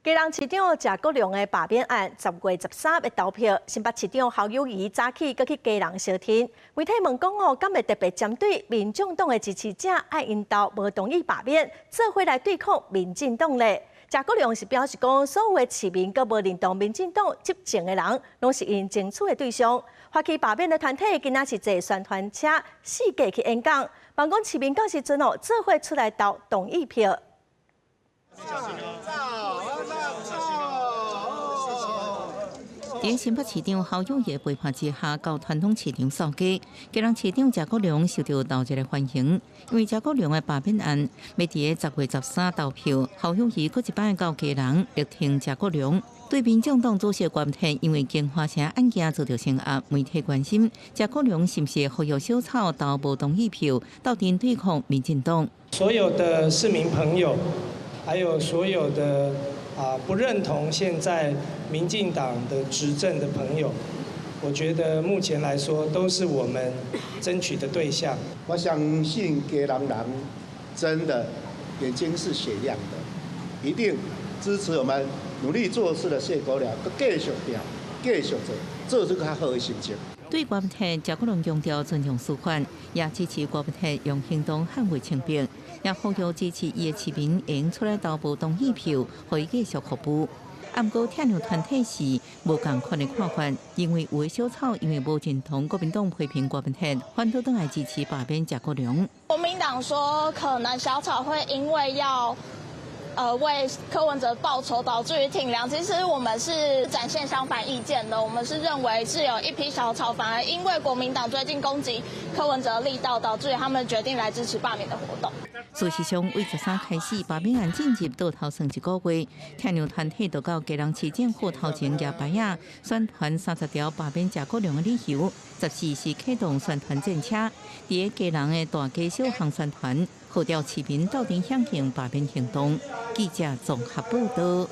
基隆市長謝國樑的罷免案，10月13欲投票，新北市長侯友宜早起閣去基隆相挺。媒體問講哦，敢會特別針對民眾黨的支持者，愛𪜶投無同意罷免，做伙來對抗民進黨咧？謝國樑是表示講，所有的市民閣無認同民進黨執政的人，攏是𪜶爭取的對象。發起罷免的團體今仔是坐宣傳車四界去演講，望講市民到時陣哦，做伙出來投同意票。佇新北市長侯友宜陪伴之下，到傳統市場掃街，基隆市長謝國樑受到熱烈的歡迎。因為謝國樑的罷免案，欲佇10月13投票，侯友宜閣一擺到基隆力挺謝國樑。對民進黨主席郭台銘因為京華城案件遭著聲壓，媒體關心謝國樑是毋是呼籲小草投無同意票，鬥陣對抗民進黨。所有的市民朋友，還有所有的不認同現在民進黨的執政的朋友，我覺得目前來說都是我們爭取的對象。我相信基隆人真的眼睛是雪亮的，一定支持我們努力做事的謝國樑，閣繼續拼，繼續做，做出較好的成績。對郭台銘，謝國樑強調尊重司法，也支持郭台銘用行動捍衛清白，也呼籲支持伊的市民應出來投無同意票，予伊繼續服務。毋過，疼娘團體是無仝款的看法，認為有的小草因為無認同國民黨批評郭台銘，反倒轉來支持罷免謝國樑。國民黨說可能小草會因為要為柯文哲報仇，導致於挺梁。其實我們是展現相反意見的，我們是認為是有一批小草，反而因為國民黨最近攻擊柯文哲力道，導致於他們決定來支持罷免的活動。事實上，為13開始，罷免案進入倒頭算一個月，疼娘團體就到基隆市政府頭前舉牌仔，宣傳30條罷免謝國樑的理由。14是啟動宣傳戰車，佇基隆的大街小巷宣傳，號召市民鬥陣響應罷免行動。記者綜合報道。